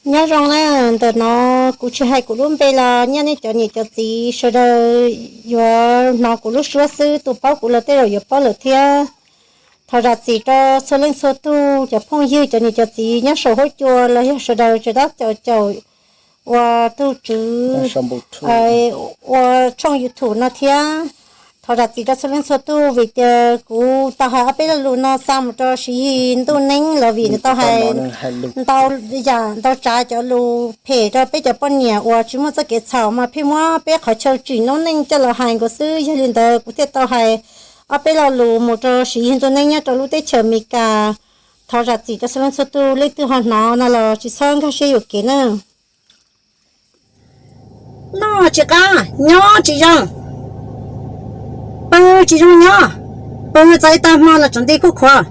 Nyob zoo na, ntawm no kuv tsis hais kuv lub npe los nyiaj nej cov niam cov txiv sawv daws yuav hnov kuv lub suab xwb, tus paub kuv los tej zaum yuav paub lawm thiab. Thov zam txim rau txhua leej txhua tug cov phooj ywg cov niam cov txiv nyob saum huab cua los yog sawv daws tsev dab caum caum ua tug tswv ua tshooj YouTube no thiab. Thov zam txim rau txhua leej txhua tug vim tias kuv tau hais ob peb lo lus no xa mus rau Siv Yis ntuj neeb los vim nws tau hais ntau yam ntau tsav cov lus phem rau peb cov poj niam uas tsis muaj txoj kev txhaum mas pheej muab peb qhov chaw tsim noob neej coj los hais nkaus xwb. Yog li ntawd kuv thiaj tau hais ob peb lo lus mus rau Siv Yis ntuj neeb nyob rau lub teb chaws Amelikas. Thov zam txim rau txhua leej txhua tug, leej twg ho hnov no los tsis txhob nkag siab yuam kev na. Noj tsis qab, nyob tsis zoo, pw tsis zoo nyob, pw txog ib tag hmo los tsaus nti kuj qhuav,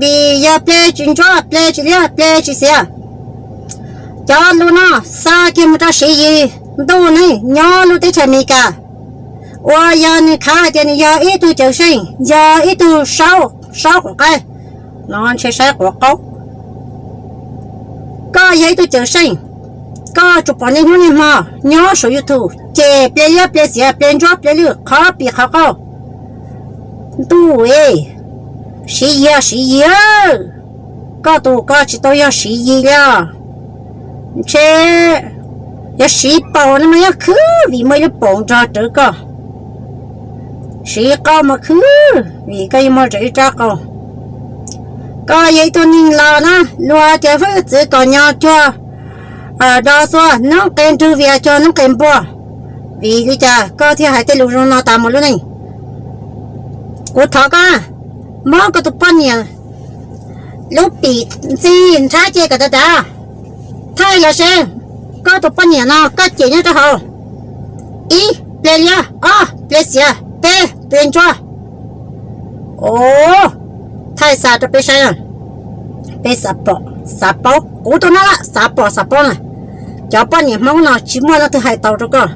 vim yog ple tsis ntsuab, ple tsis liab, ple tsis xiav. Cov lus no xa kiag mus rau Siv Yis ntuj neeb nyob lub teb chaws Amelikas, uas yog nws khav hais tias nws yog ib tug cawm seej, yog ib tug saub, saub quav qaib, no ntshe saib quav qaub. Koj yog ib tug cawm seej, koj tsuas pom niaj hnub niaj hmo nyob saum YouTube ces ple liab ple xiav ple ntsuab ple lwj qhov pim qhov qau. Ntuj, Siv Yis, Siv Yis, koj tus koj tsis tau yog Siv Yis li os. Ntshe yog Siv Paum no mas yog khwv vim muaj ib lub paum nrog rawv koj. Siv Qau mas khwv vim koj yeej muaj rawv ib rab qau. Koj yog ib tug neeg laus na, luag tias hwj txwv kom nyo cuag do xuaj, noob qes nrug vias cuag noob qes npua. Vim li cas koj thiaj hais tej lus zoo no tas mus lub neej? Kuv thov koj, muab koj tus poj niam lub pim ntxig nrhab ces kom dav dav, thaij los seb koj tus poj niam no koj cem nyob rau hauv. Ib, ple liab, ob, ple xiav, peb, ple ntsuab. Os, thaij xa rau peb saib, peb xav pom xav paub, kuv tus no lawm xav pom xav paub na. Cov poj niam Hmoob no tsis muaj leej twg hais tau rau koj.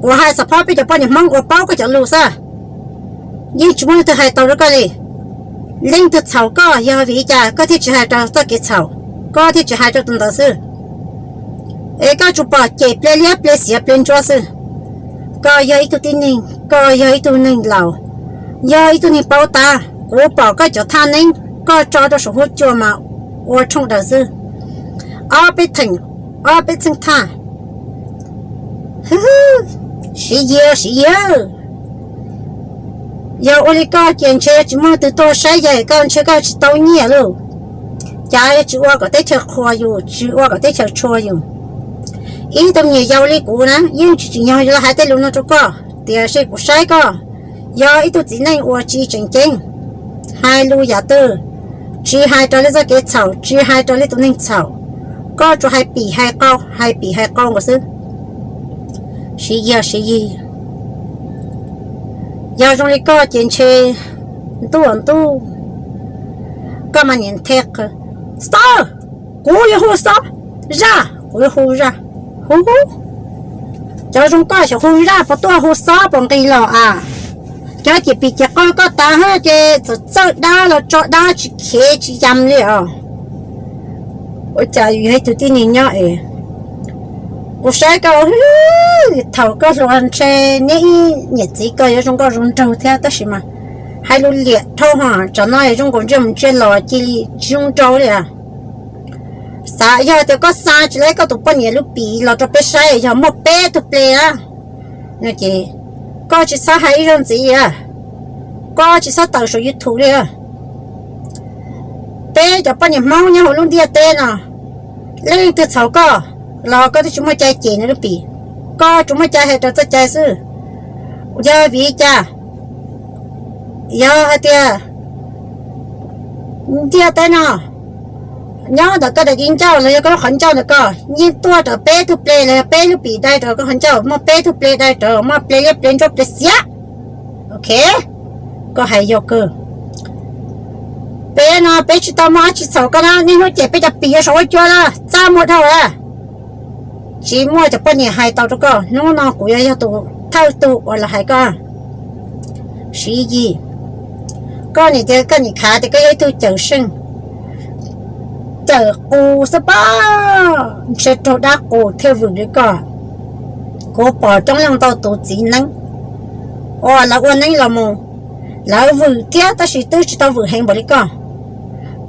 Kuv hais xav pom peb cov poj niam Hmoob uas paub koj cov lus xwb, yeej tsis muaj leej twg hais tau rau koj li. Leej twg txhaum koj yog vim li cas koj thiaj tsis hais rau txoj kev txhaum, koj thiaj tsis hais rau tus ntawd xwb? Es koj tsuas pom cem ple liab ple xiav ple ntsuab xwb. Koj yog ib tug tib neeg, koj yog ib tug neeg laus, yog ib tug neeg paub tab. Kuv pom koj cov thaj neeb koj tso rau saum huab cua mas ua tshooj daws xwb, ob peb theem, ob peb txheej thaj. Siv Yis, Siv Yis, yog ua li koj ces ntshe tsis muaj leej twg tuaj saib yog koj, ntshe koj tsis tau nyiaj lauj. Cas yuav tsis ua kom teb chaws qhuas yus, tsis ua kom teb chaws tshua yus? Ib tug me nyuam yaus li kuv na yeej tsis tsim nyog yuav hais tej lus no rau koj, tiam sis kuv saib koj yog ib tug txiv neej uas tsis tseem ceeb, hais lus yam twg tsis hais raws li txoj kev txhaum, tsis hais raws li tus neeg txhaum, koj tsuas hais pim hais qau, hais pim hais qau nkaus xwb. Siv Yis, Siv Yis, yog zoo li koj ces ntshe ntuj ntuj, koj mas niam nthe qw, Xob, kuv yuav hu Xob, Zaj, kuv yuav hu Zaj, hu hu. Cov zoo koj xyov hu Zaj puas tuaj, hu Xob puas nqis los a? Cov cem pim cem qau koj tas ces txawm txawj dab los tso dab tsis khev tsis yam li os. Ua cas yus yog ib tug tib neeg nyob es kuv saib koj thaum koj hluas ntshe neb ib niam txiv koj yuav zoo nkauj zoo nraug thiab, tab sis mas hais lus liam dhau ho, tsam no zoo nkaus ntsiag mus ntsiag los cia li tsis zoo nraug li. Xav yog tias koj xa tsis laib koj tus poj niam lub pim los rau peb saib, yog muaj peb tug ple na, no ces koj tsis txhob hais ib zaug ntxiv, koj tsis txhob tawm saum YouTube li. Peb cov poj niam Hmoob nyob hauv lub ntiaj teb no, leej twg txhaum koj los koj twb tsis muaj cai cem nws lub pim, koj tsuas muaj cai hais raws txoj cai xwb. Yog vim li cas? Yog hais tias ntiaj teb no nyob ntawm koj daim di ncauj los yog koj lub qhov ncauj ntawm koj yeej tuaj rawv peb tug ple los yog peb lub pim dai rawv koj qhov ncauj, muaj peb tug ple dai rawv, muaj ple liab ple ntsuab ple xiav. Ok, koj hais yog kawg. Peb no peb tsis tau muaj dab tsi txhaum koj na, niaj hnub cem peb cov pim yuav saum huab cua na, txaj muag dhau lawm. Tsis muaj cov poj niam hais tau rau koj, hnub no kuv yuav yog tus thawj tug uas los hais koj. Siv Yis, koj niam tias koj niam khav tias koj yog ib tug cawm seej, cawm qus xwb pob, ntshe raug dab qus thiaj vwm li koj. Kuv pom coob leej ntau tus txiv neeb uas lawv ua neeb los mus, lawv vwm thiab tab sis twb tsis tau vwm heev npaum li koj.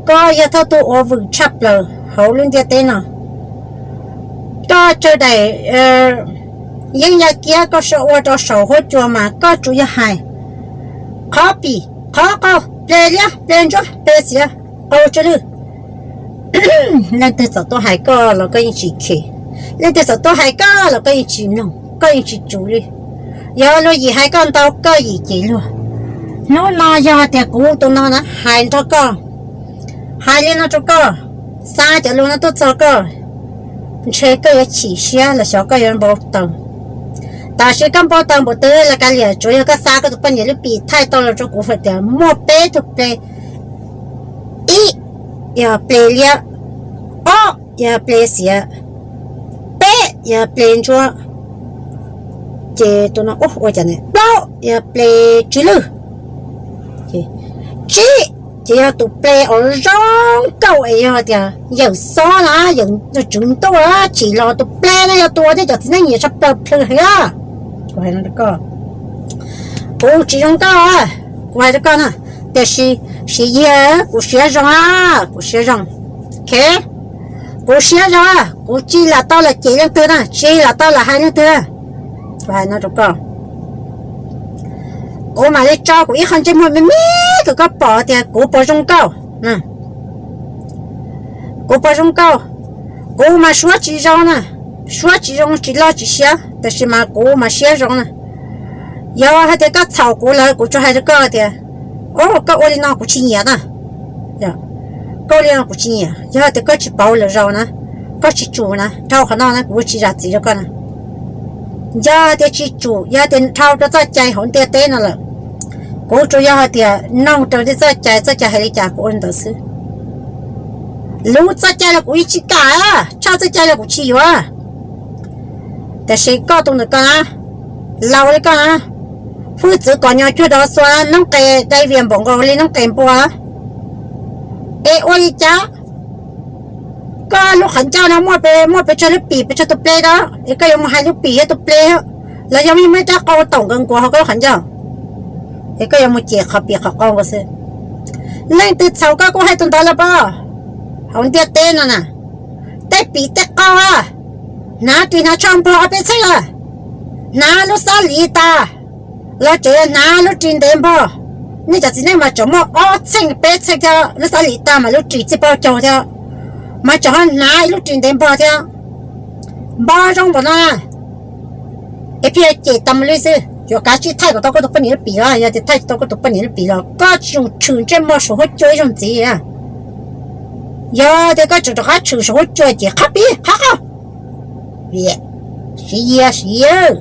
Koj yog thawj tug uas vwm tshaj plaws hauv lub ntiaj teb no. Koj tsawg daim yeeb yaj kiab koj ua rau saum huab cua mas koj tsuas yog hais qhov pim qhov qau, ple liab ple ntsuab ple xiav, qau tsw lwj. Leej twg txawm tuaj hais koj los koj yeej tsis khes, leej twg txawm tuaj hais koj los koj yeej tsis mloog, koj yeej tsis tsum li. Yog luag yim hais koj ntau koj yim cem luag. Hnub no yog tias kuv tus no na hais nrog koj, hais li no rau koj, xa cov lus no tuaj txog koj, ntshe koj yuav chim siab los xyov koj yuav npau taws. Tab sis koj npau taws npaum twg los kav liam, tsuas yog koj xa koj tus poj niam lub pim thaij tau los rau kuv hais tias muaj peb tug ple, ib yog ple liab, ob yog ple xiav, peb yog ple ntsuab, ces tus no ua cas, plaub yog ple tsw lwj, tsib ces yog tus ple uas zoo nkauj es yog tias yawm xob na, yawm tswv ntuj tsim los tus ple no yog tus uas cov txiv neej nyiam tshaj plaws plhws heev. Kuv hais no rau koj, kuv tsis zoo nkauj, kuv hais rau koj na, tiam sis siv yig, kuv siab zoo, kuv siab zoo, ok, kuv siab zoo, kuv tsis lam tau lam cem leej twg na, tsis lam tau lam hais leej twg. Kuv hais no rau koj, kuv mam li tso kuv ib qho ntsej muag me me kom koj pom tias kuv puas zoo nkauj. Kuv puas zoo nkauj? Kuv mas suab tsis zoo na, suab tsis zoo tsis loj tsis siab, tiam sis mas kuv mas siab zoo na. Yog hais tias koj txhaum kuv lawm kuv tsuas hais rau koj tias, o, koj ua li no kuv tsis nyiam na. Koj ua li no kuv tsis nyiam. Yog tias koj tsis pauv lwm zaus na, koj tsis tsum na, dhau qhov no na kuv tsis zam txim rau koj na. Yog tias tsis tsum, yog tias dhau rau txoj cai hauv ntiaj teb no lawm, kuv tsuas yog hais tias noog raws li txoj cai, txoj cai hais li cas kuv ua li ntawd xwb. Luv txoj cai los kuv yeej tsis kam, tshaj txoj cai los kuv tsis yuav. Tiam sis koj tus ntawm koj na, laus li koj na, hwj txwv kom nyo cuag dov xuas, noob qes dai vias npaum nkaus li noob qes npua. Es ua li cas koj lub qhov ncauj no muaj pes, muaj pes tsawg lub pim pes tsawg tus ple da, es koj yuav mus hais lub pim thiab tus ple, los yog muaj ib rab qau taum nkaus nkuas hauv koj lub qhov ncauj, es koj yuav mus cem qhov pim qhov qau nkaus xwb. Leej twg txhaum koj kuj hais tus ntawd los pob. Hauv ntiaj teb no na, tej pim tej qau, hnav ris hnav tsho npog ob peb txheej a, hnav lub xab lis tas los tseem hnav lub ris ntev npog. Nej cov txiv neej mas tseem muaj ob txheej peb txheej thiab, lub xab lis tag mas lub ris txij paub caug thiab, mas tseem ho hnav ib lub ris ntev npog thiab. Npog zoo npaum no, es pheej cem tas mus li xwb. Yuav kav tsij thaij kom tau koj tus poj niam lub pim los, yog tias thaij tsis tau koj tus poj niam lub pim los koj tsis tshwm ntsej muag saum huab cua ib zaug ntxiv. Yog tias koj tseem rov qab tshwm saum huab cua ces qhov pim qhov qau, siv yig siv yig.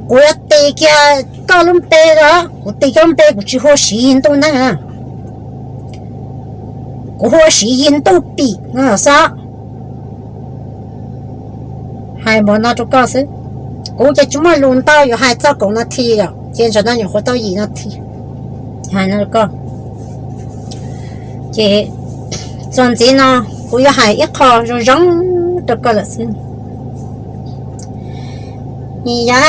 Kuv yuav tis kiag koj lub npe los, kuv tis koj lub npe kuv tsis hu ua Siv Yig Ntuj Neeb, kuv hu ua Siv Yig Ntuj Pim no xwb. Hais npaum no rau koj xwb. Kuv ces tsis muaj lus ntau yuav hais txog kaum nas this yom, ces ntawm no nyuam qhuav tau yim nas this. Hais no rau koj, ces txuas ntxiv no kuv yuav hais ib qho zoo zoo rau koj lawm xwb. Yam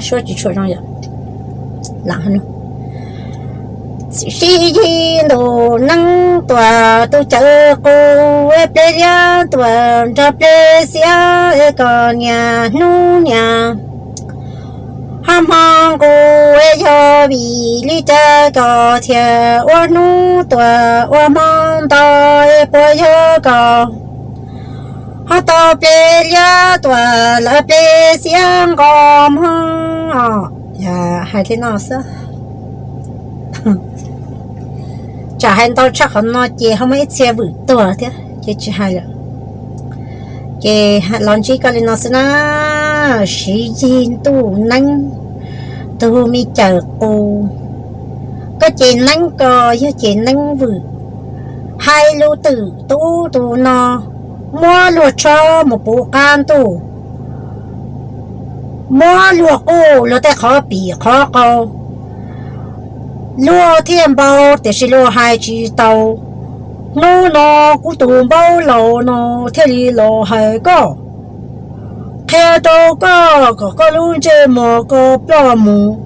suab tsis tshua zoo yom. Siv Yig Ntuj Neeb Tuam tus cawm qus, ple liab tuam nrog ple xiab, koj niaj hnub niaj ho hmo nqus, yog vim li cas koj thiaj ua hnub tuam ua hmo nto, puas yog koj ho tau ple liab tuam lawv ple xiab nqos hmo. Hais li no xwb. Tsam hais ntau tshaj qhov no ces ho muaj ib txhia vwm tuag thiab ces tsis hais lawm. Ces los ntsib koj li no xwb na, Siv Yig Ntuj Neeb, tus me cawm qus. Koj ces neeb ko yog ces neeb vwm, hais lus twm tus ub tus no, muab luag tshob mus puv qab ntuj, Muab luag quj luag tej qhov pim qhov qau, luag thiaj npau tiam sis luag hais tsis tau. Hnub no kuv tus npawb laus no thiaj li los hais koj, qhia rau koj kom koj lub ntsej muag koj ploj mus,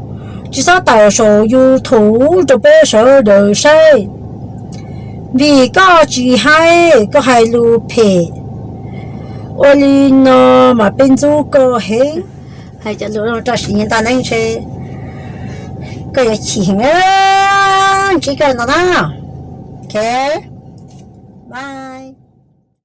tsis txhob tawm saum YouTube rau peb sawv daws saib, vim koj tsis hais, koj hais lus phem. Ua li no mas peb ntxub koj heev. Hais cov lus no rau siv nta neeb ntshe koj yuav chim heev, ntsib koj no na. Ok, bye.